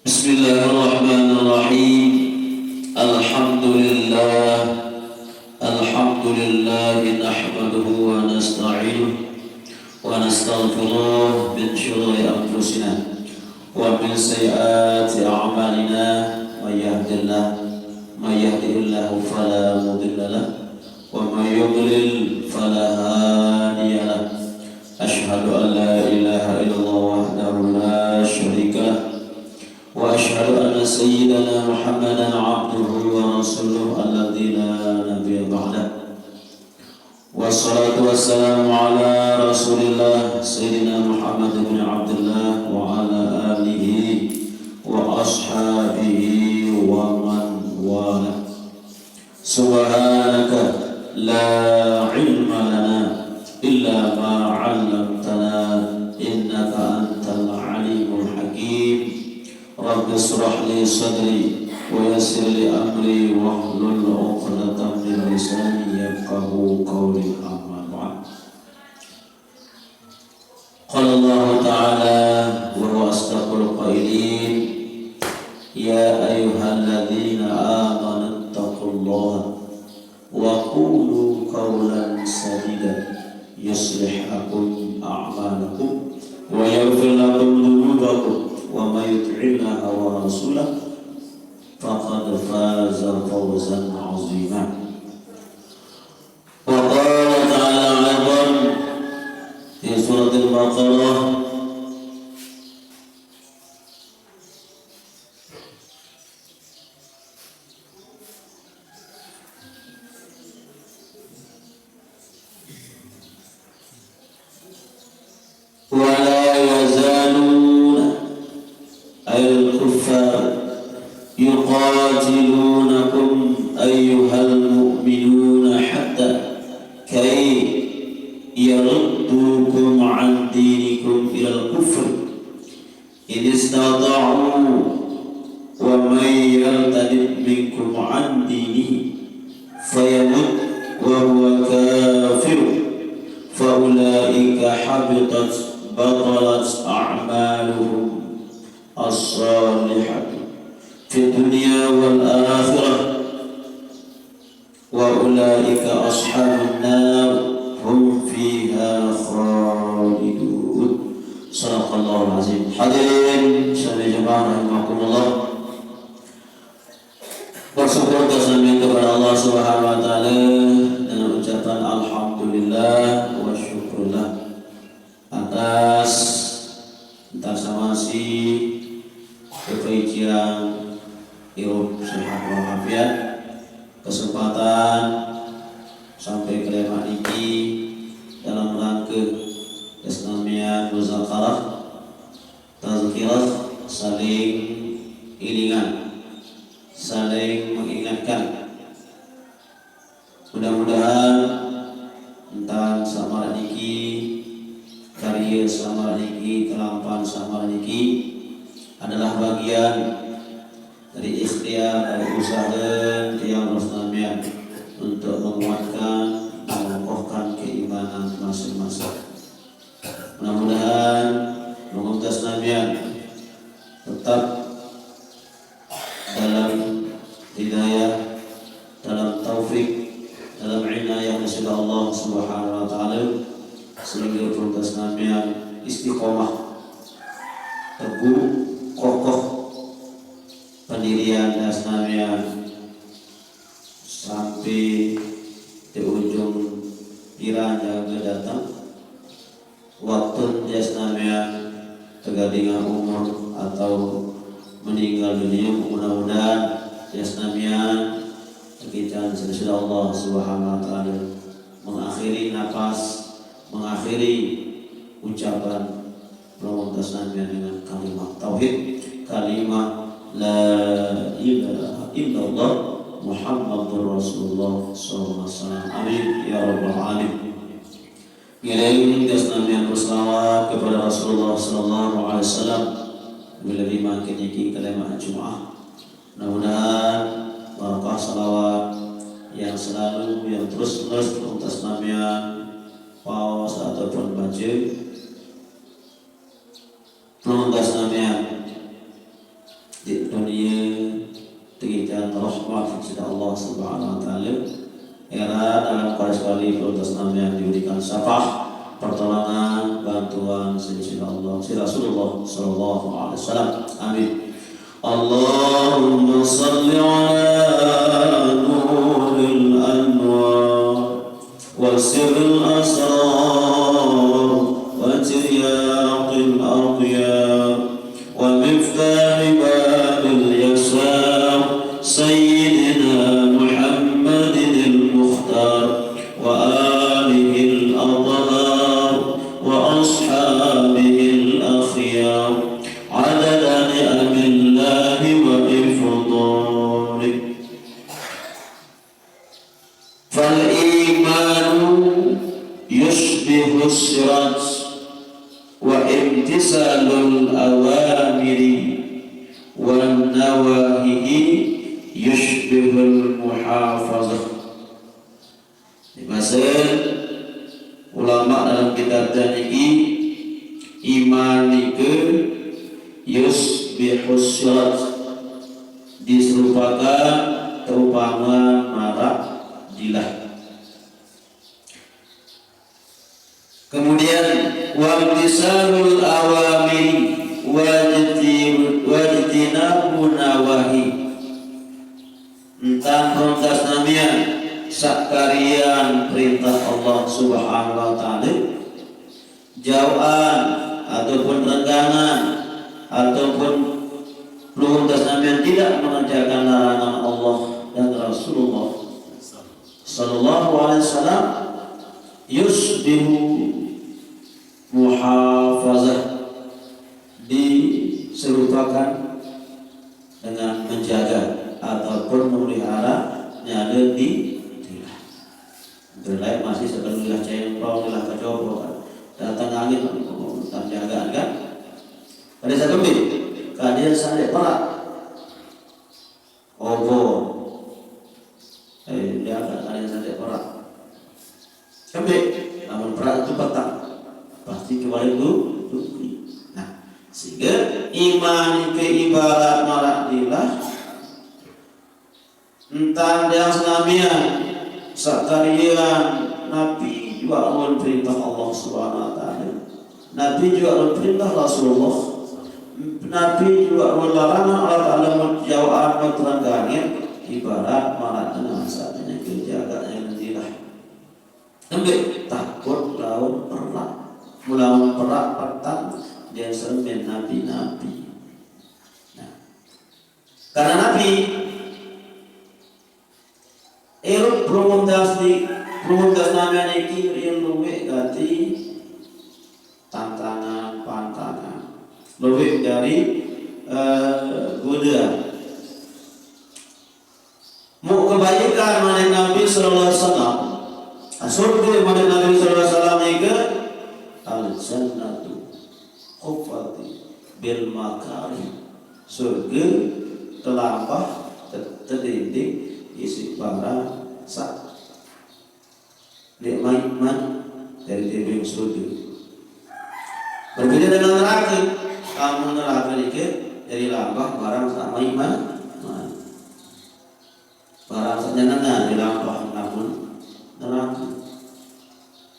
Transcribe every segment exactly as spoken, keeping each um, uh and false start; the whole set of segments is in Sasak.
بسم الله الرحمن الرحيم. الحمد لله. الحمد لله نحمده ونستعينه ونستغفره من شرور أنفسنا ومن سيئات أعمالنا. من يهد الله، من يهده الله فلا مضل له، ومن يضلل فلا هادي له. أشهد أن لا إله إلا الله وحده لا شريك له، وأشهد أن سيدنا محمدا عبده ورسوله الذي لا نبي بعده. والصلاة والسلام على رسول الله سيدنا محمد بن عبد الله وعلى آله وأصحابه ومن والاه. سبحانك لا علم لنا إلا ما علمتنا إنك أنت العليم الحكيم. رب اشرح لي صدري ويسر لي أمري واحلل عقدة من لساني يفقهوا قولي. أما بعد. قال الله تعالى وهو أصدق القائلين: يا أيها الذين آمنوا اتقوا الله وقولوا قولا سديدا يصلح لكم أعمالكم ويغفر لكم ذنوبكم ومن يطع الله ورسوله فقد فاز فوزا عظيما. وقال تعالى أيضا في سورة البقرة: ولا يزالون، أي الكفار، يقاتلونكم أيها المؤمنون حتى كي يردوكم عن دينكم إلى الكفر إن استطاعوا ومن يرتد منكم عن دينه فيمت وهو كافر فأولئك حبطت، بطلت أعمالهم الصالحة في الدنيا والآخرة وأولئك أصحاب النار هم فيها خالدون. صدق الله العظيم. Hadirin sidang jamaah rahimakumullah. Bersyukur kepada Allah Subhanahu wa taala dengan ucapan alhamdulillah wa syukurillah atas entasan kepaician, hirup sehat walafiat, kesempatan sampai ke lemak niki dalam rangka kesenamian muzakarah, tazkirah, saling ilingan, saling mengingatkan. Mudah-mudahan entan samarak niki, karya samarak niki, kelampan samarak niki adalah bagian dari ikhtiar, dari usaha tiang bersenamian untuk menguatkan, mengokohkan keimanan masing-masing. Mudah-mudahan mangkin senamian tetap dalam hidayah, dalam taufik, dalam inayah daripada Allah Subhanahu wa taala, sehingga mangkin senamian istiqomah, teguh, kokoh pendirian senamian sampai di ujung piran jaga datang. Waktu tiang senamian tegadingan umur atau meninggal dunia, mudah-mudahan tiang senamian tekican sida Allah Subhanahu wa taala mengakhiri napas, mengakhiri ucapan, mangkin senamian dengan kalimat tauhid, kalimat la ilaha illallah Muhammadur Rasulullah sallallahu alaihi wasallam. Amin ya rabbal alamin. Ngiring senamian berselawat kepada Rasulullah sallallahu alaihi wasallam. Bila di mangkin niki kalimat Jumaah. Mudah-mudahan barakah selawat yang selalu, yang terus-menerus mangkin senamian paos ataupun baca, mangkin senamian Di dunia, demikian rahmat sida Allah Subhanahu wa Ta'ala. Era dalam kali sekali peruntas nami yang diberikan syafaat pertolongan bantuan sida Allah, sida Rasulullah sallallahu alaihi wasallam. Amin. اللهم صل على نور الأنوار وسر الأسرار وترياق الأطيار ومفتاح باب اليسار سيدنا محمد المختار وآله الأطهار وأصحابه الأخيار عدد نعم الله وإفضاله. فالإيمان يشبه الصراط وامتثال الأوامر والنواهي يشبه المحافظة. Dimaksud ulama dalam kitab niki, iman nike yusbihus sirat, diserupakan keumpamaan marak dilah. Kemudian, wamtisalul awamiri wajti-, wajtinabu nawahi. Entang peruntas namian sakalian perintah Allah Subhanahu wa Ta'ala, jauhan ataupun renggangan ataupun peruntas namian tidak mengerjakan larangan Allah dan Rasulullah sallallahu alaihi wasallam, yusbihu muhafazah, diserupakan dengan menjaga ataupun memelihara nyale di dilah. Dilah masih sebelum dilah cempong, dilah kecoba, datang angin, tak jaga kan. Kada sakembit, kada sandek perak. Obor. Eh, dia akan ada yang sandek perak. Kembik, namun perak itu petang. Pasti kembali tu, tu. Nah, sehingga iman ke ibarat marak dilah. Entang dia senamian, sakalian napi jua ulun perintah Allah Subhanahu wa Ta'ala. Napi jua ulun perintah Rasulullah. Napi jua ulun larangan Allah Ta'ala menjauhan, menterang langit, ibarat marak dengan saatnya kerja agak yang dilah. Ambil takut lawan perak. Melawan perak petang, dia sermin napi-napi. Nah, karena napi, irup peruntas di, peruntas nami niki rian luwih gati tantangan, pantangan. Luwih dari, eh, godaan. Mu kebaikan manik Nabi sallallahu alaihi wasallam. Surga manik Nabi sallallahu alaihi wasallam nika, al jannatu huffati bil makarih. Surga telambah te-, tedinding isi barang sak. Dek mai, mai dari tebing surga. Berbeda dengan neraka. Kamu neraka dikit dari lambah barang sak mai, mai, mai. Barang sak nyenengan di lambah namun neraka.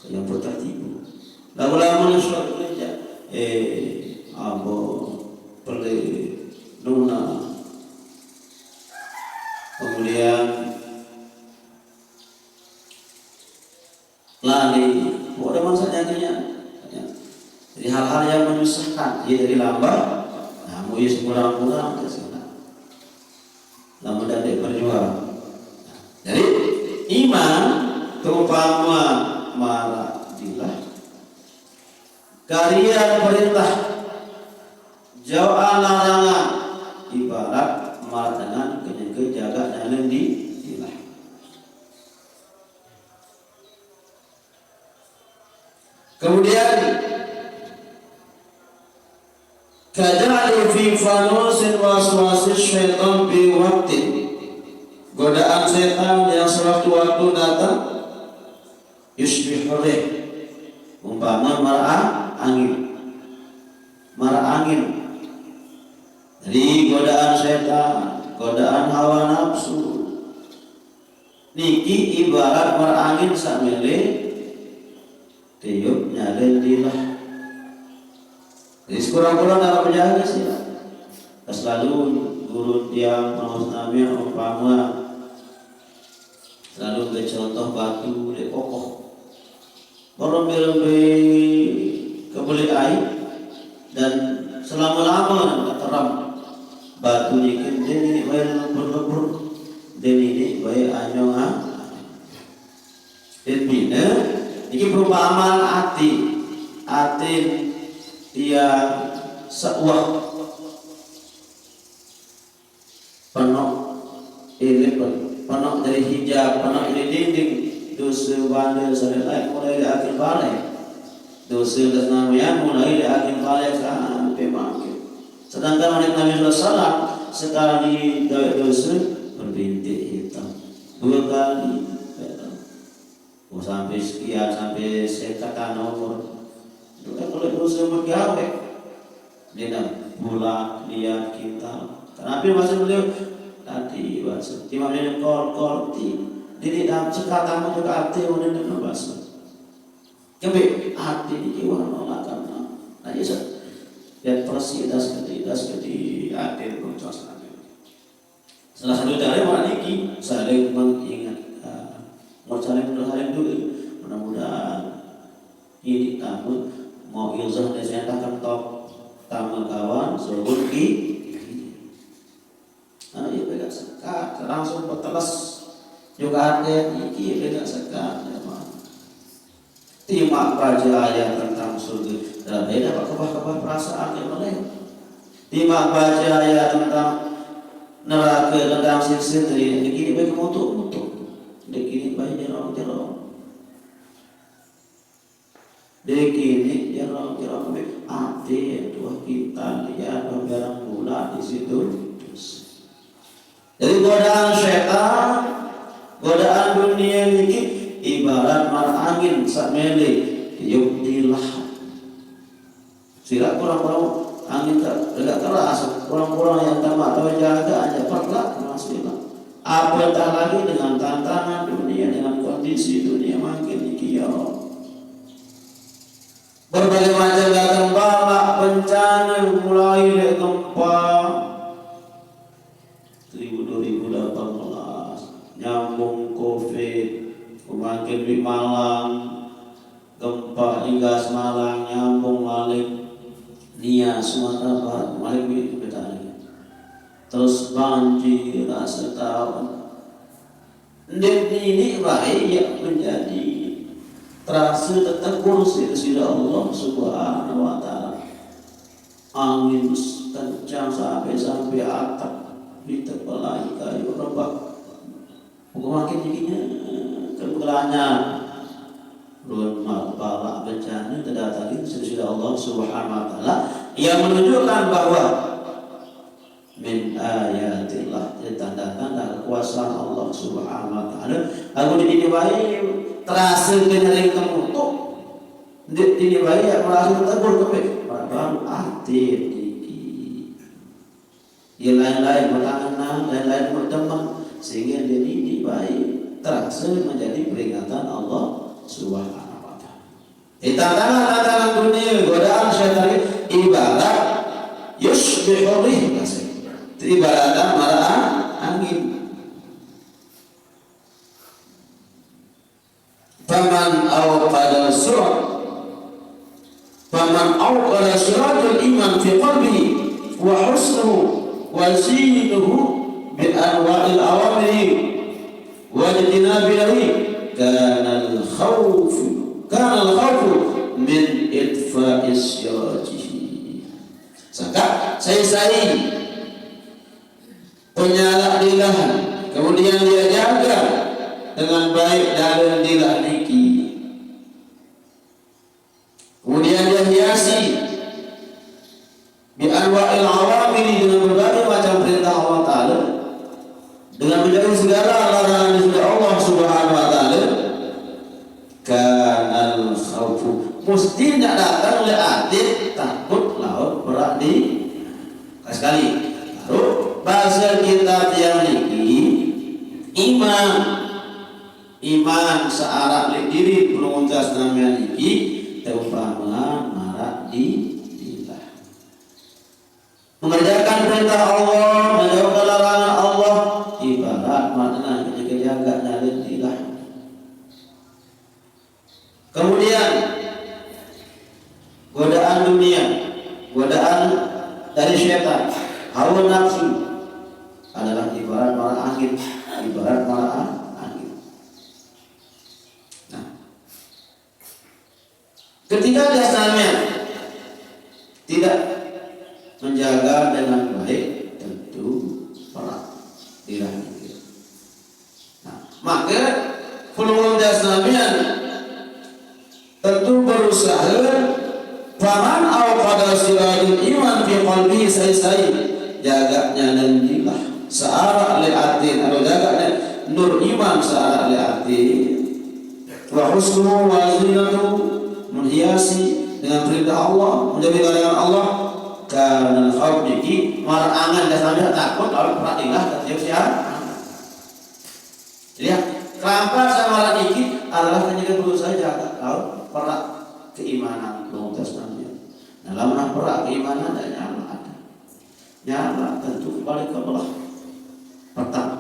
Yang tertipu. Lalu lama surga, eh, ambo, pelik, nuna. Kemudian lali, pokok ada maksudnya tu nya. Ya. Jadi hal-hal yang menyusahkan, ia jadi lambah, nah, mu ia sekurang-kurang ke sana. Lama dan dia berjuang. Jadi iman terumpama marak dilah. Kalian perintah jauh larangan ibarat marak dengan kenyeke jaga dalam di dilah. Kemudian, kajali fi fanusin waswasis syaitan fi waktin. Godaan setan yang sewaktu-waktu datang, yusbihurih. Umpama marak angin. Marak angin. Jadi godaan setan, godaan hawa nafsu, niki ibarat marangin saq mele tiup nyalen dilah. Jadi sekurang-kurang araq bejage sih. Pas lalu guru tiang pengaos namian umpama selalu becontoh batu leq kokoh. Berembe-rembe kebelik aiq dan selame-lame ndeq terem, batu nike ndeq niniq bae lebur-lebur, ndeq niniq bae anyong-anyong. Dene niki perumpamaan ati. Atin tiang saq uwah penoq, eh, leq pen-, penoq jari hijab, penoq jari dinding. Dose bande saq leq laeq mulai leq agen bale. Dose leq senamian mulai leq agen bale sampe mangkin. Sedangkan Nabi Muhammad sallallahu alaihi wasallam sekali gaweq dose berbintik hitam. Due kali. Oh, sampe sekian, sampe seket nomor. Itu kan kalau dose begaweq. Dia dah bulat, liat, kintal. Kenapa bahasa beliau? Tadi bahasa. Timaq dia kol, kol, ti. Jadi dah sekat tamu juga ati, udah dengar bahasa. Kembe ati ni jiwa nolak karena. Nah, iya, Sir. Lihat persi das kedi, das kedi, ati, bocor sana. Salah satu cara maraq niki, saling mengingat, eh, mau saling, saling doa. Mudah-mudahan ini tamu mau ilzah dan saya akan top tama kawan sebut ki. Anu, ie pegaq sekat, langsung beteles. Juga ate niki pegaq sekat, ya, Mak. Timaq bace ayat tentang surge, dah beda, Pak, kebah-kebah perasaan dia meleng. Timaq bace ayat tentang nerake, tentang sikse, tadi niki bae kemutuk-mutuk. Niki bae jerong-jerong. Dikini jerong-jerong be ate tuah kita lihat barang bulat di situ. Jadi godaan setan, godaan dunie niki ibarat maraq angin saq mele tiup dilah. Silaq kurang-kurang angin saq agak keras, kurang-kurang yang tamaq tao jage aja perlak masih lah. Apatah lagi dengan tantangan dunie, dengan kondisi dunie mangkin niki, ya Allah. Berbagai macam datang balak, bencane, mulai leq gempa seribu dua ribu delapan belas, nyambung covid, pemangkin di Malang, gempa Igas Malang, nyambung malik Nias Sumatera Barat, malik di Betani. Terus banjir setahun. Ndeq niniq bae yaq menjadi terase tetegur siq Deside Allah Subhanahu wa Ta'ala. Angin kencang sampe-sampe atap ditepelai kayuq rebaq. Pokok makin tingginya kebekelanya. Ruen balak bencane tedatengin siq Deside Allah Subhanahu wa Ta'ala, yang menunjukkan bahwa min ayatillah, ya, tanda-tanda kekuasaan Allah Subhanahu wa Ta'ala. Laguq ndeq niniq bae terase kenyering temutuk, ndeq niniq bae yaq merase tegur kembe, baru ate niki. Ya, lain-lain betangenan, lain-lain bedemen, sehingga ndeq niniq bae terase menjadi peringatan Allah Subhanahu wa Ta'ala. Di tantangan-tantangan dunie, godaan setan ibarat yusbihur rih, bahasa. Ibarat maraq angin. Faman awqada suraj, faman awqada sirajul iman fi qalbihi wa husnuhu wa zinuhu bi anwa'il awamiri wajtinabi nahi, kanal khawfu, kanal khawfu min itfa'i sirajihi. Sangkaq sai-sai penyalaq dilah, kemudian dia jaga dengan baik dalem dilah niki. Kemudian dia hiasi bi anwa'il awamiri, dengan berbagai macam perintah Allah Ta'ala, dengan menjauhi segala larangan dari Allah Subhanahu wa Ta'ala, kanal khaufu, mesti ndeq dateng leq ate takut lawan peraq di-, sekali. Basa kita tiang niki iman, iman saarak lek diri pelungguh tiang senamian niki teumpama marak di dilah. Mengerjakan perintah Allah, menjauhkan larangan Allah, ibarat makna kejaga nyalen dilah. Kemudian godaan dunia, godaan dari setan, hawa nafsu adalah ibarat marak angin, ibarat marak angin. Nah, ketika dia senamian tidak menjaga dengan baik, tentu perak dilah. Nah, maka pelungguh tiang senamian tentu berusaha, faman auqada sirajul iman fi qalbi, sai-sai jaga nyalen dilah saarak lek atin, atau jaga nur iman saarak lek atin. Wa husnuhu wa zinatuhu, menghiasi dengan perintah Allah, menjauhi larangan Allah. Karena khauf niki marak angan, dah sampai takut kalau perak dilah terjadi siapa. Jadi, kelampak sama marak niki adalah hanya berusaha jaga tahu perak keimanan, pelungguh tiang senamian. Nah, lamun perak keimanan dan nyala ada. Nyala tentu kembali ke Allah. Petang.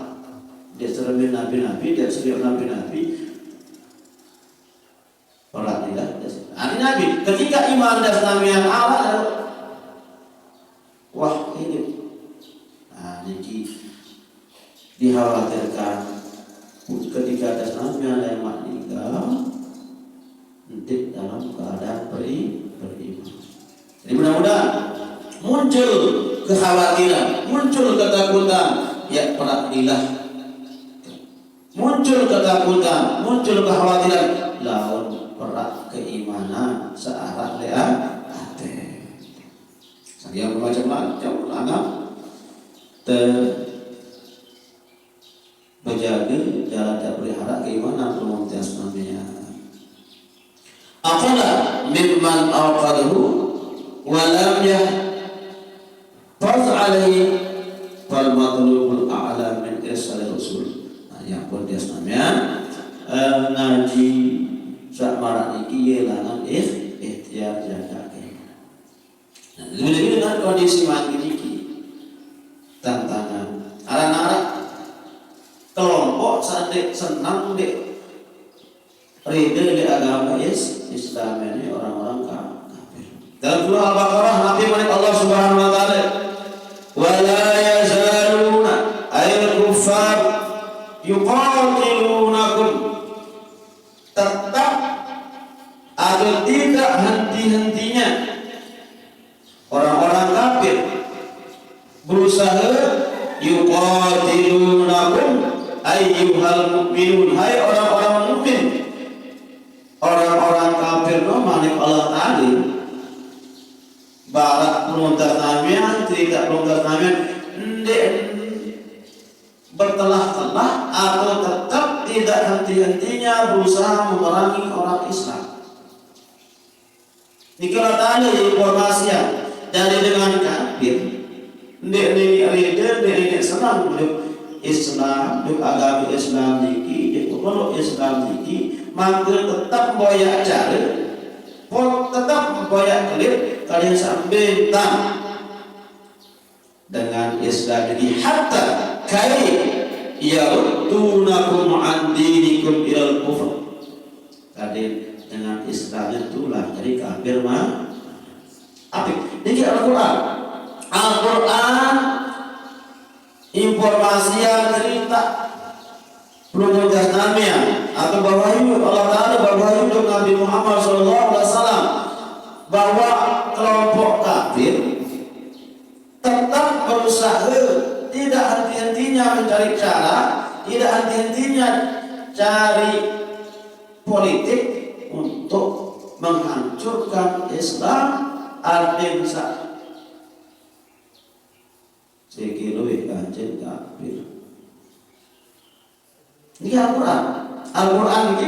Dia seremin nabi-nabi, dia seremin nabi-nabi. Perak dilah. Artinya nabi, ketika iman tiang senamian awak, wah, ini. Nah, niki dikhawatirkan ketika tiang senamian yang meninggal, entik dalam keadaan beri-, beriman. Jadi mudah-mudahan muncul kekhawatiran, muncul ketakutan, ya perak dilah. Muncul ketakutan, muncul kekhawatiran, lawan perak keimanan saarak lek ate. Saya macam-macam anak te- bejaga jalan terpelihara keimanan, pelungguh tiang senamian. Aqala mimman auqadahu wa lam yahfaz alaihi, fal matlubul a'la min irsal rasul. Nah, yang pun tiang senamian, eh, ngaji samarak niki ye langan ikh-, ikhtiar jaga keimanan. Nah, lebih-lebih dengan kondisi mangkin niki tantangan. Aran-aran kelompok sandek senang dek rida di agama is-, Islam ini orang-orang ka-, kafir. Dalam surah Al-Baqarah, Nabi malik Allah Subhanahu wa Taala, "Wala yazaluna ayil kuffar yuqatilunakum." Tetap atau tidak henti-hentinya orang-orang kafir berusaha, yuqatilunakum ayyuhal mu'minun, hai orang-orang mukmin. Orang-orang kafir no malik Allah Taala. Barak pelungguh tiang senamian, tidak pelungguh tiang senamian, ndak bertelah-telah atau tetap tidak henti-hentinya berusaha memerangi orang Islam. Niki Allah Taala informasian dari dengan kafir. Ndak nenek rida, ndak nenek senang dek Islam, dek agama Islam niki, dek pemeluk Islam niki, maka tetap boyak cara, tetap boyak kelip kalian sambil tang dengan Islam ini, hatta kai yaruddunakum an dinikum ilal kufr. Tadi dengan Islam itulah jadi kafir mah. Apa? Ini Al-Quran. Al-Quran informasi yang cerita pelungguh tiang senamian atau bahwa Allah Taala bahwa Nabi Muhammad sallallahu alaihi wasallam bahwa kelompok kafir tetap berusaha tidak henti-hentinya mencari cara, tidak henti-hentinya cari politik untuk menghancurkan Islam. Artinya sa-, sekilo kanjeng kafir. Ini Al-Quran. Al-Quran ini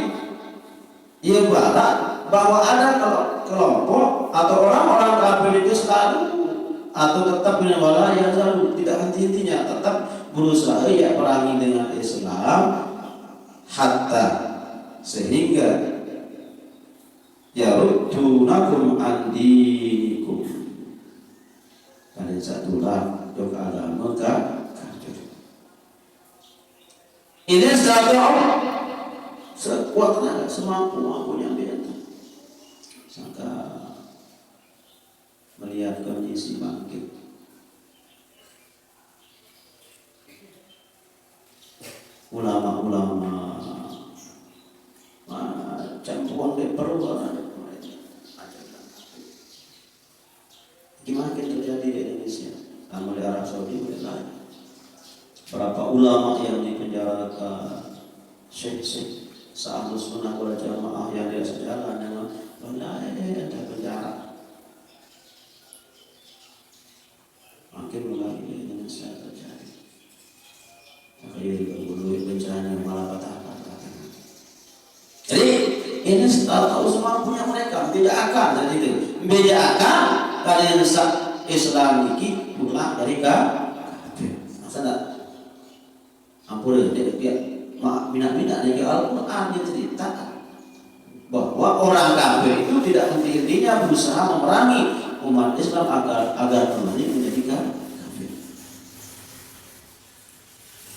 ibarat bahwa ada kelo-, kelompok atau orang-orang kafir itu selalu atau tetap dengan wala yazalun, tidak henti berusaha ya perangi dengan Islam, hatta, sehingga yaruddunakum an dinikum, kalian satulak jok agama ka kafir. Ini satu sekuatnya, semampu mampunya dia. Saka melihat kondisi bangkit ulama-ulama macam uang dia perlu. Gimana yang terjadi di Indonesia? Sama di Arab Saudi, mulai lain. Berapa ulama yang dipenjarakan, syekh-syekh seharus sunnah wal jamaah yang dia sejalan dengan mulai ada penjara. Makin mulai di Indonesia terjadi. Makanya juga dulu bencana malah patah-patah. Jadi ini tahu semampunya mereka, beda akan dan itu. Beda akan kalian sa Islam iki pulang dari ka-, kafir. Masa enggak? Ampun, dia, dia ma-, minat-minat dari Al-Quran, dia cerita bahwa orang kafir itu tidak henti-hentinya berusaha memerangi umat Islam agar, agar kembali menjadi ka-, kafir.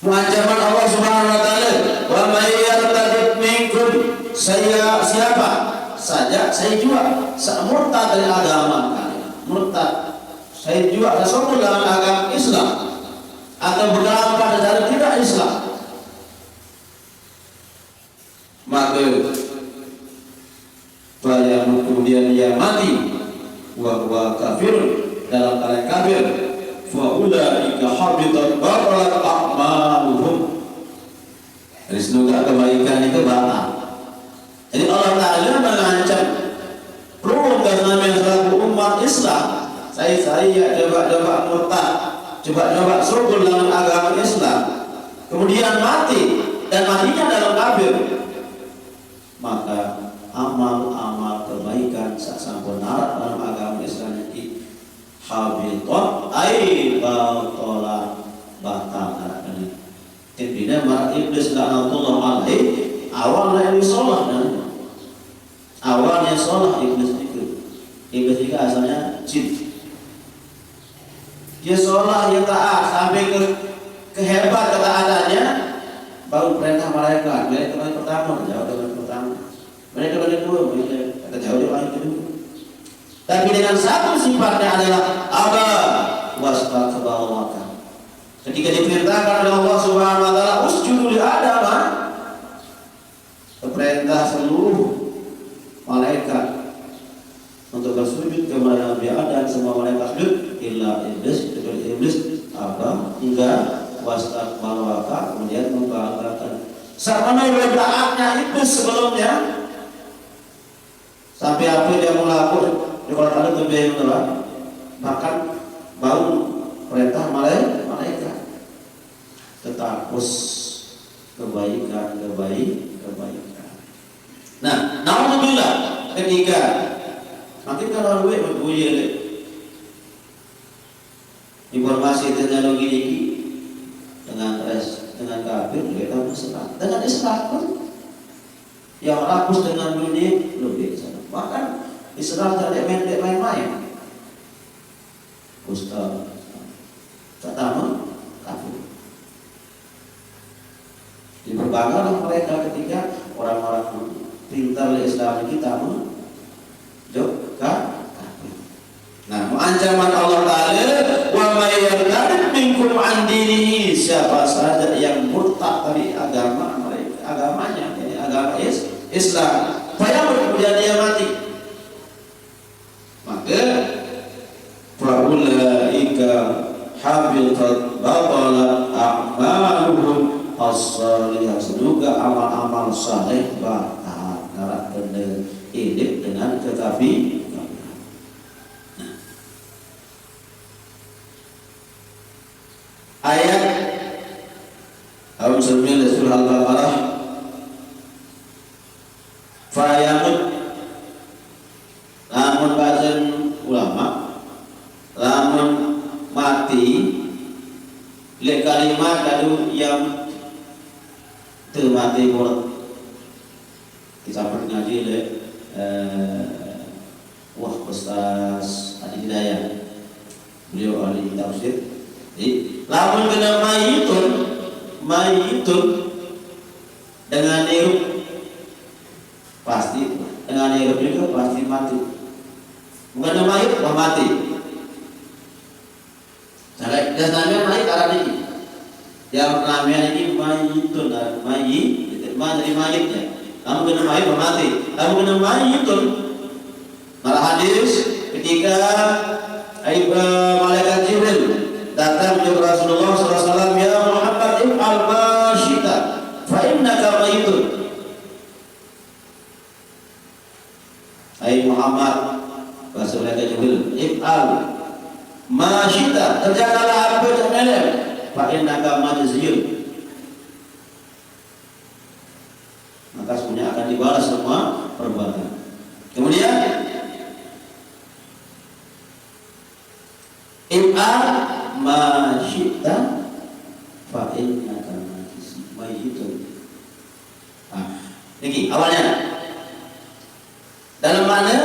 Ancaman Allah Subhanahu wa taala, "Wa may yartadid minkum," saya, siapa saja, saya juga, sa-, murtad dari agama kalian, murtad, saya juga, saya sombong dalam agama Islam, atau berapa dari tidak Islam, maka bayangkan kemudian dia mati wa huwa kafir, dalam keadaan kafir, fa ulaika habitat batalat a'maluhum. Jadi semoga kebaikan itu batal. Jadi Allah Ta'ala mengancam, ruwet kami selaku umat Islam, saya, saya coba-coba murtad, coba-coba sugul dalam agama Islam, kemudian mati, dan matinya dalam kafir, maka amal-amal kebaikan sak sampun narak dalam agama Islam ini habitat, ay batalat, batal narak ini. Intinya, mar-, iblis laknatullah alaih, awalnya ini sholat, dan awalnya sholat iblis itu. Iblis itu asalnya jin. Dia sholat, dia taat, sampai ke, kehebat ketaatannya, baru perintah malaikat. Malaikat yang pertama, jawab dengan pertama. Malaikat yang kedua, malaikat kata jawab dengan yang kedua. Tapi dengan satu sifatnya adalah aba wastakbara wa kafar. Ketika diperintahkan oleh Allah Subhanahu wa taala, "Usjudu li Adam," perintah seluruh malaikat untuk bersujud kepada Nabi Adam, semua malaikat sujud, illa iblis, kecuali iblis, aba, enggak, wastakbara wa kafar, kemudian membanggakan. Sama taatnya iblis sebelumnya, sampai apa dia mau lakukan, di Quran ada lebih, bahkan baru perintah malai-, malaikat. Tetapus kebaikan, kebaik, kebaikan. Nah, naudzubillah, ketika makin kalau duit berbuya deh. Informasi teknologi ini dengan res-, dengan kafir, kita Islam. Dengan Islam pun yang rakus dengan dunia lebih sana. Bahkan Islam tidak main, tidak main-main. Ustaz, pertama, kafir. Diperbanggalah mereka ketika orang-orang pintar di Islam kita, jok ka-, kafir. Nah, ancaman Allah Ta'ala, "Wa may yartadid minkum an dinihi," siapa saja yang murtad dari agama mereka, agamanya, jadi agama is-, Islam, fayamut, kemudian dia mati. Maka, "Fa ulaika habitat batalat a'maluhum as-salihah." Semoga amal-amal saleh batal. Narak benda hidup dengan tetapi. Nah. Ayat, Allahumma shalli ala surah Al-Baqarah. Fayamut, lamun bajen ulama, lamun mati, Lek kalimat kadu yang teu mati murad. Kita pernah ngaji lek, eh, wah, Ustaz Adi Hidayah. Beliau ahli tafsir. Jadi, lamun kena mayitun, mayitun dengan hirup pasti, dengan hirup juga pasti mati. Bukan mayit, wah mati. Cara dasarnya mayit arah ini. Yang namanya ini mayitun, mayit, ma jadi mayit ya. Kamu kena mayit, wah mati. Kamu kena mayitun. Malah hadis ketika, eh, malaikat Jibril datang ke Rasulullah sallallahu alaihi wasallam, "Ya Muhammad, if'al ma syi'ta, fa innaka mayitun." "Hai Muhammad," bahasa malaikat Jibril, "if'al ma syi'ta, kerjakanlah apa yang melem, fa innaka majziyun." Maka semuanya akan dibalas semua perbuatan. Kemudian, "If'al ma syi'ta fa innaka majzi-, mayyitun." Nah, ini awalnya. Dalam makna,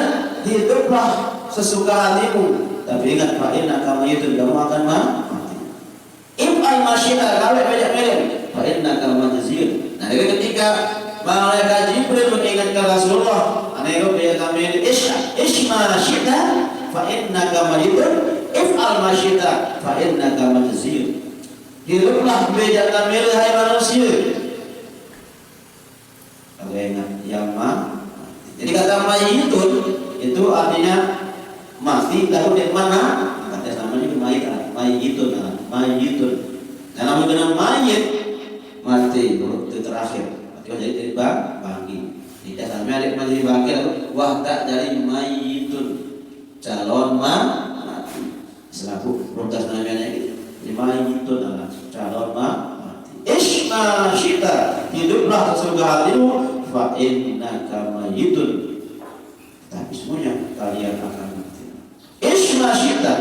hiduplah sesuka hatimu. Tapi ingat, fa innaka mayyitun, kamu akan ma-, mati. If'al ma syi'ta, gawe bejak melem. Fa innaka majziyun. Nah, jadi ketika malaikat Jibril mengingatkan Rasulullah, aneh lo bejak melem, "Ish, ish ma syi'ta, fa innaka mayyitun, if'al ma syi'ta, fa innaka majziyun." Hiduplah bejak melem, hai manusia. Kalau ingat yang ma-, jadi kata mayitun itu artinya mati, lalu di mana? Maka namanya mayit, mayitun, mayitun. Karena mengenai mayit, mati, itu terakhir. Mati jadi, jadi bang-, bangkit. Jadi sampai ada mati bangkit, lalu wah tak jadi mayitun, calon ma-, mati. Selaku protes namanya ini, mayitun, calon ma-, mati. Ish ma syi'ta, hiduplah sesuka hatimu, fa innaka mayitun. Tapi semuanya kalian akan mati. Ish ma syi'ta,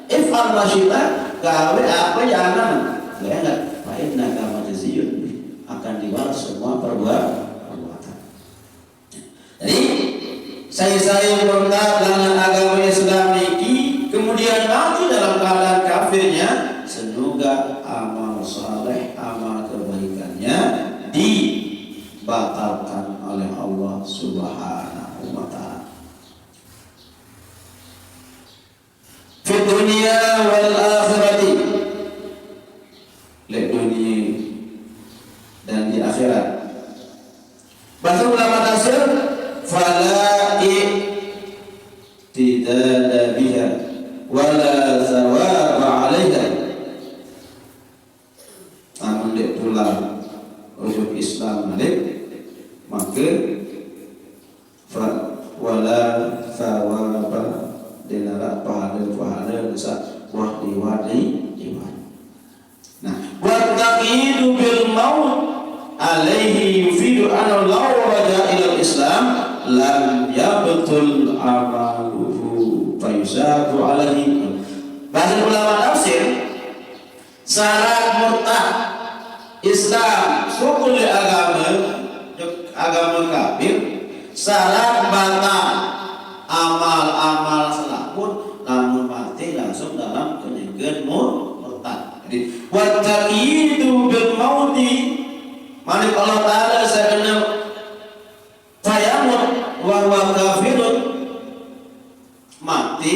if'al ma syi'ta, gawe apa yang angan. Ingat, fa innaka majziyun, akan dibalas semua perbuat-, perbuatan. Jadi, sai-sai murtad dengan agama Islam niki, kemudian mati dalam keadaan kafirnya, semoga amal saleh, amal kebaikannya dibatalkan oleh Allah Subhanahu wa Ta'ala. Fid dunya wal akhirati, lek dunia dan di akhirat. Bahasa ulama tafsir, fala i'tidada biha wala thawaba alaiha. Amun dek pulang ujuk Islam balik, maka fa-, wala thawaba, dilara pahala-pahala nesa wah diwadi iman. Nah, wa taqyidu bil maut alaihi yufidu anna law raja ilal Islam lam yabtul amaluhu fayusabu alaihi. Bahasa ulama tafsir, syarat murtad Islam, sukul agama, agama kafir, syarat batal amal-amal selaput, lamun mati langsung dalam kenyenggen mur-, murtad. Jadi, wa taqyidu bil mauti, malik Allah Ta'ala sakena fayamut wa huwa kafirun, mati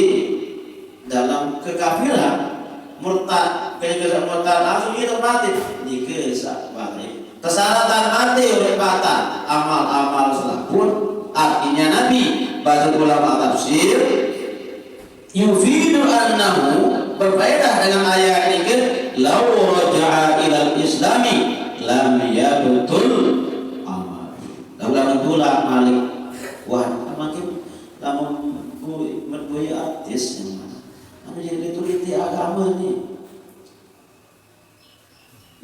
dalam kekafiran, murtad, kena murtad langsung dia mati. Jika sak balik. Persyaratan mati oleh batal amal-amal selaput. Artinya Nabi, bagi ulama tafsir, yufidu annahu, berfaedah dengan ayat ini, lau raja'a ilal islami lam yabtul amal. Lalu lamun pulang malik, wah, makin lamun bu-, buaya artis yang mana? Anu jadi itu inti agama nih.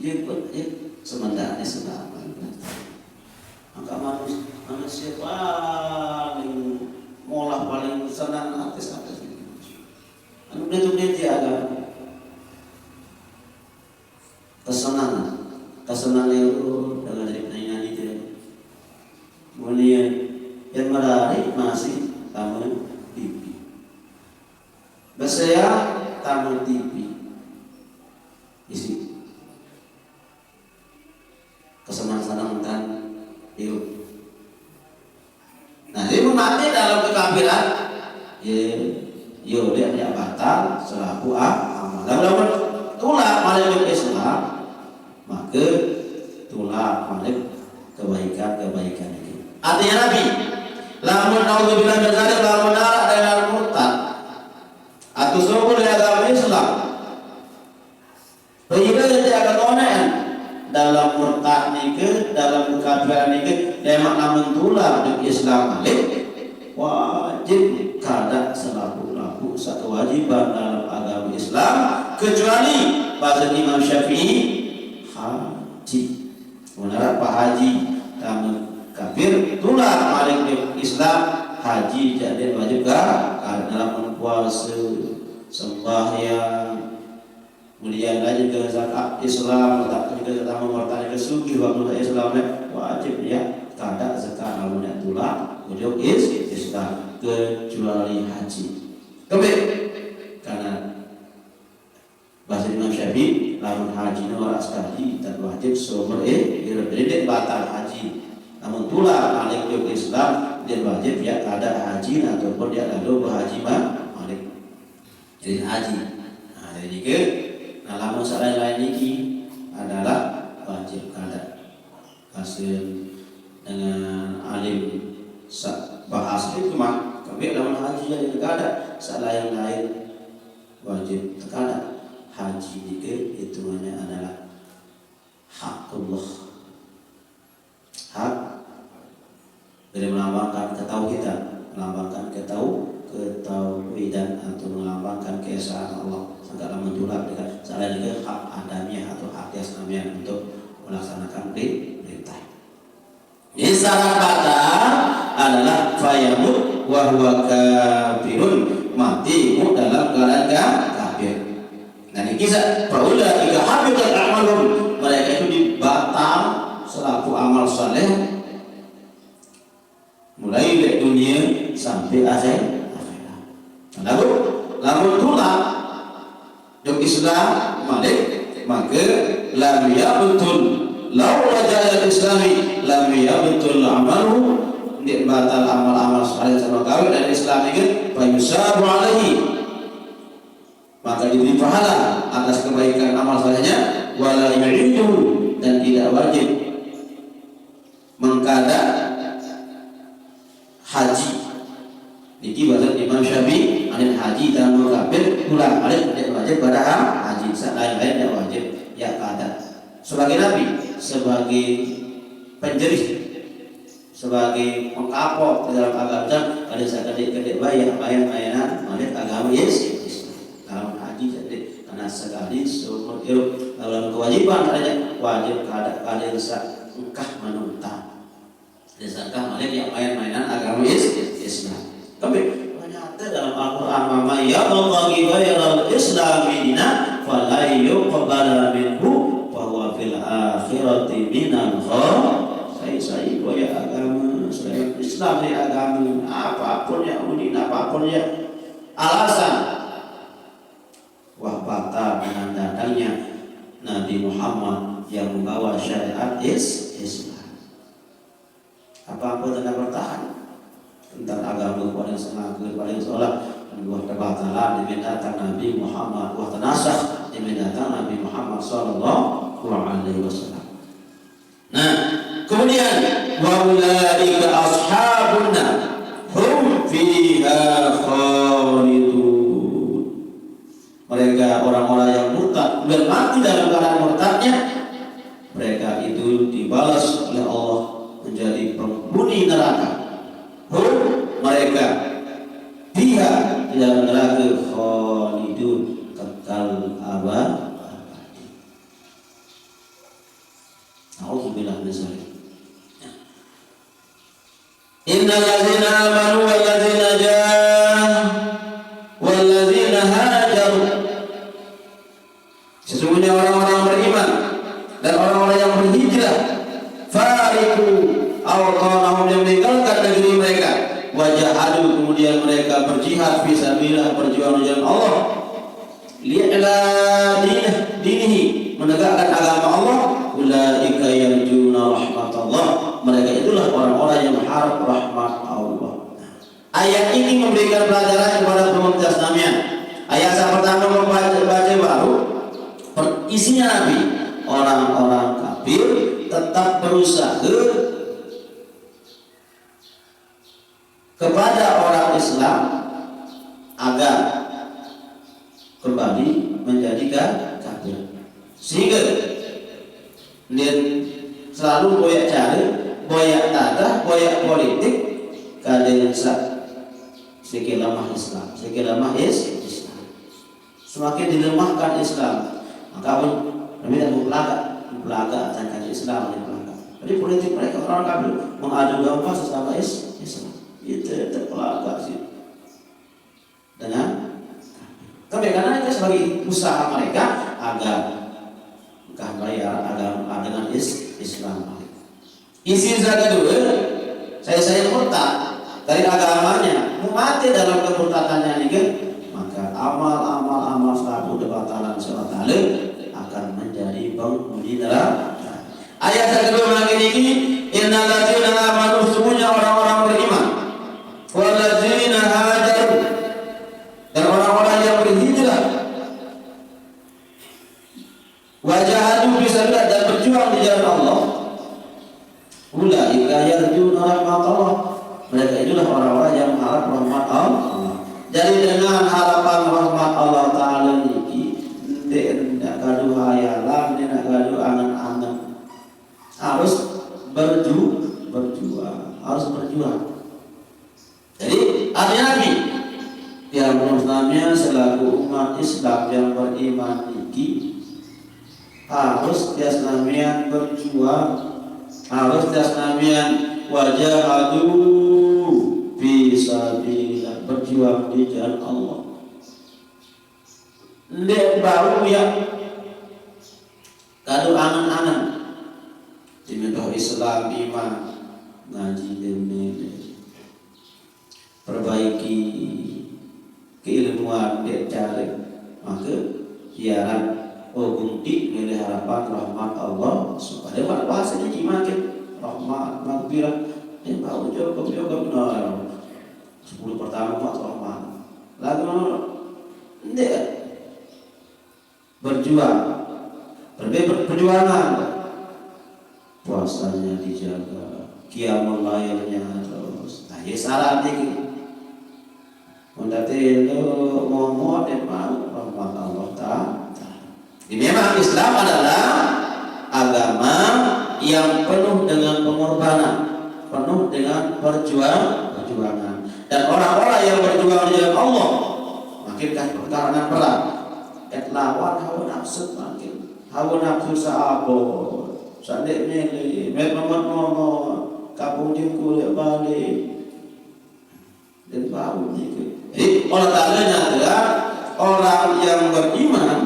Iya, iya, sementara selama ini. Maka manus-, manusia paling molah, paling senang artis-artis ini. Anu dia tuh dia tiada. Kesenangan. Kesenangan itu dengan dari penyanyi itu. Kemudian yang menarik masih tamu T V. Besea tamu T V. Isi. Kesenang-senang kan. Yuk. Nah, jadi mati dalam kekafiran, ya, yo dia tidak batal selaku a- amal. Lamun, lamun tulak malik ke Islam, maka tulak malik kebaikan-kebaikan itu. Artinya Nabi, lamun naudzubillah min dzalik, lamun nara dengan murtad, atau sungguh dari agama Islam, Paibadah ti akan onean dalam murtad nike, dalam kekafiran nike, lemak lamun tulak di Islam malik, wajib kada selaku-laku sa kewajiban dalam agama Islam, kecuali bahasa Imam Syafi'i, haji. Menara pa haji, kamu kafir, tulak malik di Islam, haji jadi wajib ka, kada dalam puasa, sembahyang, Kemudian lagi ke zakat Islam, tak juga sama murtad ke sugih waktu Islam, eh, wajib dia kada zakat lamun dia tulak ujung is Islam, kecuali haji. Kembali karena bahasa Imam Syafi'i, lamun haji nu orang sekali tak wajib seumur eh hidup. Jadi dia batal haji. Namun tulak malik ujung Islam, dia wajib dia kada haji ataupun dia lalu berhaji ma- malik. Jadi haji. Nah, jadi ke, nah, lamun salain-lain niki adalah wajib kada. Hasil dengan alim sa bahas itu mah, tapi lamun haji jadi kada, salain-lain wajib kada. Haji niki hitungannya adalah hakullah. Hak dari melambangkan ketauhidan, melambangkan ketau ketauhidan atau melambangkan keesaan Allah. Sangka lamun tulak dengan salah juga hak adamiah atau hak jasmaniah untuk melaksanakan peri- perintah. Jadi syarat batal adalah fayamut wa huwa kafirun, mati mu dalam keadaan ka- kafir. Nah, ini kisah faulaika habitat a'maluhum, mereka itu dibatal selaku amal saleh mulai dari dunia sampai akhir akhirat. Nah, lalu lamun tulak dok Islam malik, maka lam yabtul, lau raja'a ilal Islami lam yabtul amalu, ndik batal amal-amal saleh sama kawin dari Islam ini, fayusabu alaihi, maka diberi pahala atas kebaikan amal salehnya, wala yu'idu, dan tidak wajib mengkada haji. Niki bahasa Imam Syafi'i, anil haji dan kafir, tulak malik tidak wajib kada ha- haji, lain-lain tidak wajib, ya kada. Sebagai nabi, sebagai penjerih, sebagai pengkapok di dalam agama Islam, kada sakadek-kadek baik apa yang layanan malik agama is Islam. Dalam haji jadi karena sekali seumur hidup dalam kewajiban saja wajib kada kada sa engkah menuntan. Disangka malik yang main-mainan agama is Islam. Tapi ternyata dalam Al-Quran, wa man yabtaghi ghairal Islami dina falan yuqbala minhu wa huwa fil akhirati minal khasirin. Saya saya gaya agama, saya Islam di agama, apapun yang unik, apapun yang alasan, wah batal dengan datangnya Nabi Muhammad yang membawa syariat is Islam. Apa-apa tanda bertahan tentang agama paling sengaja, paling seolah buah kebatalan demi datang Nabi Muhammad, buah tenasah demi datang Nabi Muhammad sallallahu alaihi wasallam. Nah, kemudian wa ulaika ashabun nar hum fiha khalidun. Mereka orang-orang yang murtad dan mati dalam keadaan murtadnya, mereka itu dibalas oleh Allah menjadi penghuni neraka. Hum, mereka, fiha, di dalam neraka, khalidun, kekal abad. Nauzubillah min zalik. Innal ladzina amanu wal ladzina jahadu wal ladzina hajaru. Sesungguhnya orang-orang beriman Dan orang-orang yang berhijrah, fariqu awtanahum, yang meninggalkan negeri mereka, wajahadu, kemudian mereka berjihad fi sabilillah, berjuang di jalan Allah, li'la dinah dinihi, menegakkan agama Allah, ulaika yarjuna rahmatallah, mereka itulah orang-orang yang berharap rahmat Allah. Ayat ini memberikan pelajaran kepada pengumat Islamiyah. Ayat saya pertama membaca baca baru, per- isinya Nabi, orang-orang kafir tetap berusaha kepada orang Islam agar kembali menjadi ka- kafir. Sehingga dia selalu boyak cara, boyak tata, boyak politik, kada sa- sedikit lemah Islam, sedikit lemah is Islam. Semakin dilemahkan Islam, maka pun kami tak mempelagak, mempelagak akan Islam, mempelagak. Jadi politik mereka orang kafir mengadu domba sesama is Islam. Itu terpelagak sih dengan tapi karena itu sebagai usaha mereka agar engkah bayar agama dengan is Islam. Isi yang kedua, saya saya murtad dari agamanya, mau mati dalam kemurtadannya ini kan, maka amal-amal amal selaku debatalan Allah Ta'ala akan menjadi penghuni neraka. Ayat yang kedua lagi ini, innalladzina amanu, sungguhnya orang-orang beriman, walladzina hajaru, dan orang-orang yang berhijrah, wajahadu fisabilillah, dan berjuang di jalan Allah, ulaika yarjuna rahmatallah, mereka itulah orang-orang yang mengharap rahmat Allah. Jadi dengan harapan rahmat Allah Ta'ala niki, ndak ndak gaduh hayalan, ndak gaduh angan-angan. Harus berju berjuang, harus berjuang. Jadi artinya Nabi, tiang Islamnya selaku umat Islam yang beriman niki harus tiang Islamnya berjuang, harus tiang Islamnya wajahadu fisabilillah, berjuang di jalan Allah. Ndak bau ya gaduh angan-angan. Diminta Islam iman, ngaji demi perbaiki keilmuan dek cari, maka hiaran oh bukti milih harapan rahmat Allah supaya pada puasa jadi makin rahmat magfirah. Yang tahu jawab jawab benar. Sepuluh pertama mat rahmat lagu mana? Ndak berjuang, lebih perjuangan, puasanya dijaga, qiyamul lailnya terus. Nah, ya syarat ini. Mun tadi itu mau mau dan mau rahmat Allah Ta'ala. Jadi memang Islam adalah agama yang penuh dengan pengorbanan, penuh dengan perjuang perjuangan. Dan orang-orang yang berjuang di jalan Allah, makin kan pertahanan perang. Et lawan hawa nafsu makin. Hawa nafsu saabo. Sandek mele, met mamat momot, kapung jengku lek balik. Dan baru itu. Jadi Allah Ta'ala nyata orang yang beriman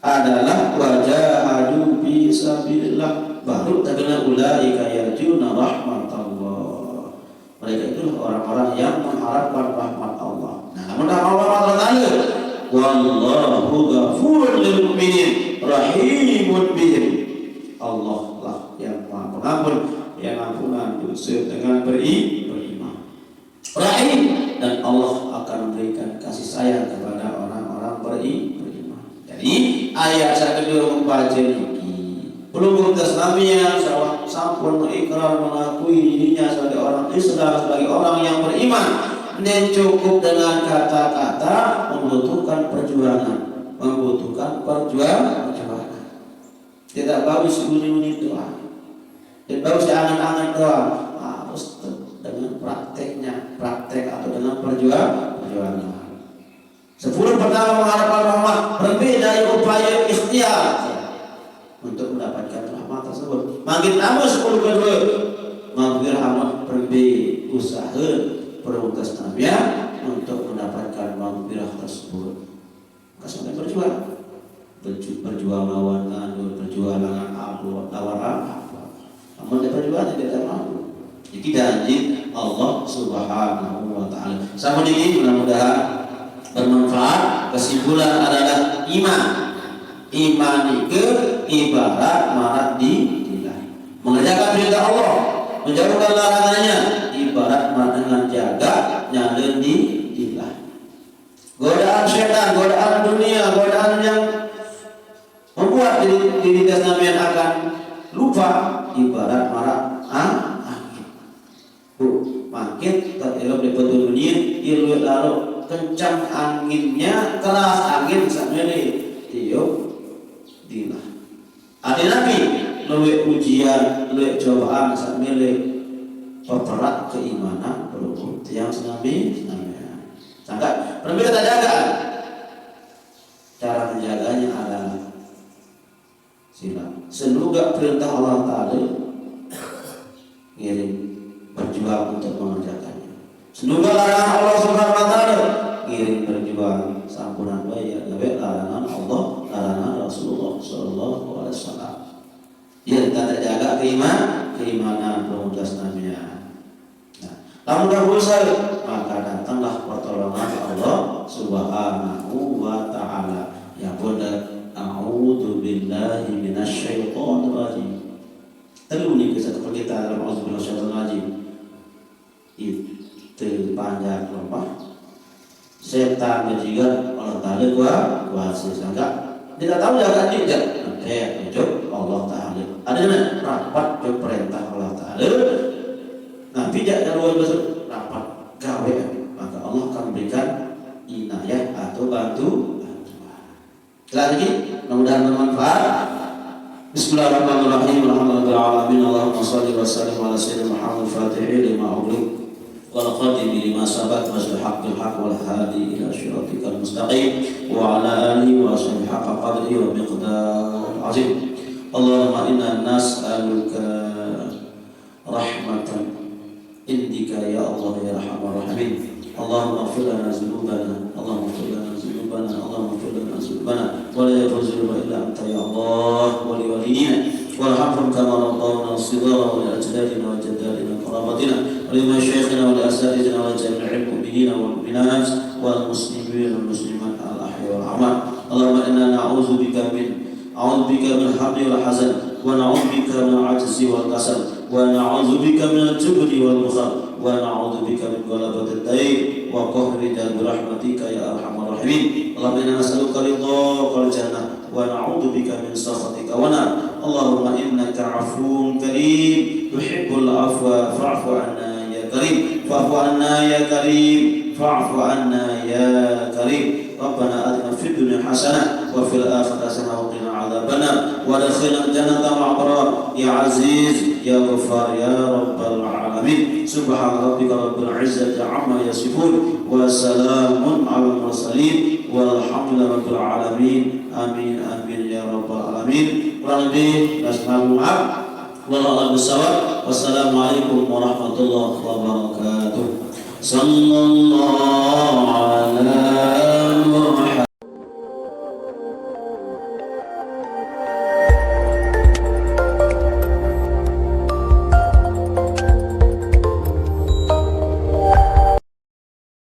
adalah wajahadu fi sabilillah, baru terkena ulaika yarjuna rahmatallah. Mereka itulah orang-orang yang mengharapkan rahmat Allah. Nah, namun rahmat Allah Ta'ala, wallahu ghafurun lil mu'minin, rahimun bihim. Allah lah yang maha pengampun, yang ampunan dosa dengan beri beriman. Rahim, dan Allah akan memberikan kasih sayang kepada orang-orang beri beriman. Jadi ayat satu dua membaca niki. Pelungguh Taslamiyah sawah sampun mengikrar mengakui dirinya sebagai orang Islam, sebagai orang yang beriman. Dan cukup dengan kata-kata membutuhkan perjuangan, membutuhkan perjuangan, perjuangan. Tidak bagus bunyi-bunyi doa. Tidak bagus angan-angan doa. Harus dengan prakteknya, praktek atau dengan perjuangan, perjuangan. Sepuluh pertama mengharapkan rahmat, berbeda upaya ikhtiar untuk mendapatkan rahmat tersebut. Makin tambah sepuluh kedua, mampir amat berbeda usaha perungkas nabia untuk mendapatkan mampirah tersebut. Maka sampai berjuang. Berju-, berjuang lawan anu, berjuang lawan apa, lawan apa. Amun dia berjuang, dia tak mampu. Jadi janji Allah Subhanahu wa Ta'ala. Sama ini, mudah-mudahan bermanfaat. Kesimpulan adalah iman. Iman itu ibarat marak di dilah. Mengerjakan perintah Allah, menjauhkan larangannya, ibarat marak dengan jaga nyala di dilah. Godaan setan, godaan dunia, godaan yang membuat diri, diri kita samian akan lupa, ibarat marak ang-, angin. Bu, mangkin tak elok di dunia, dia luwih lalu kencang anginnya, keras angin sambil tiup dilah. Ada lagi, luwih ujian, luwih cobaan sambil peperak keimanan pelukut yang senami, senami. Sangka, perlu kita jaga. Cara menjaganya adalah sila. Senuga perintah Allah Ta'ala, ngiring berjuang untuk mengerjakannya. Senuga larangan Allah Subhanahu wa Ta'ala, ngiring berjuang sampunan baik gawe larangan Allah, larangan Rasulullah Sallallahu Alaihi Wasallam. Ya, kita tak jaga keiman, keimanan, komunitas namanya. Nah, lamun dah berusaha, maka datanglah pertolongan Allah Subhanahu wa Ta'ala. Ya pun dah, "A'udzu billahi minasyaitonir rajim." Telu nih kisah kita dalam "A'udzu billahi minasyaitonir rajim." Itu panjang lemah. Setan juga Allah Ta'ala kuat, kuasa sangka. Kita tahu jaga tidak. Oke, ujuk Allah Ta'ala. Ada mana? Rapat ke perintah Allah Ta'ala. Nah, tidak ada luar biasa rapat gawe. Maka Allah akan berikan inayah atau bantu, bantuan. Sekali lagi, mudah-mudahan bermanfaat. Bismillahirrahmanirrahim. Alhamdulillahirabbil alamin. Allahumma shalli wa sallim ala sayyidina Muhammad fatihil lima ughliq wal khatimi lima sabaq nasril haqqil haqq wal hadi ila siratikal mustaqim wa ala alihi wa sahbihi haqqa qadrihi wa miqdaril azim. Allahumma inna nas'aluka rahmatan indika ya Allah ya arhamar rahimin. Allahumma ighfir lana dzunubana, Allahumma ighfir lana dzunubana, Allahumma ighfir lana dzunubana, wa la yaghfiru dzunuba illa anta ya Allah, wa li walidina, warhamhum kama rabbawna shighara, wa li ajdadina wa jaddatina wa qarabatina, wa li masyayikhina wa li asatidzina wa li jami'il mu'minina wal mu'minat wal muslimin wal muslimat al ahya wal amwat. Allahumma inna na'udzubika min, a'udzubika min hammi wal hazan, wa na'udzubika min ajzi wal kasal, wa na'udzubika minal jubni wal bukhal, wa na'udzubika min ghalabatid dain wa qahri rijal bi rahmatika ya arhamar rahimin. Allahumma inna nas'aluka ridhaka wal jannah wa na'udzubika min sakhatika wan nar. Allahumma innaka afuwun karim tuhibbul afwa fa'fu anna ya karim. Fa'fu anna ya karim. Fa'fu anna ya karim. Rabbana atina fid dunya hasanah wa fil akhirati hasanah wa qina adzabannar. Wa adkhilnal jannata ma'al abrar. Ya Aziz, ya Ghaffar, ya Rabbal alamin. Subhana rabbika rabbil izzati amma yasifun. Wa salamun alal mursalin. Walhamdulillahi rabbil alamin. Amin, amin, ya rabbal alamin. Kurang lebih, minal aidin wal faizin. Wallahu a'lam bishawab. Wassalamualaikum warahmatullahi wabarakatuh. Sallallahu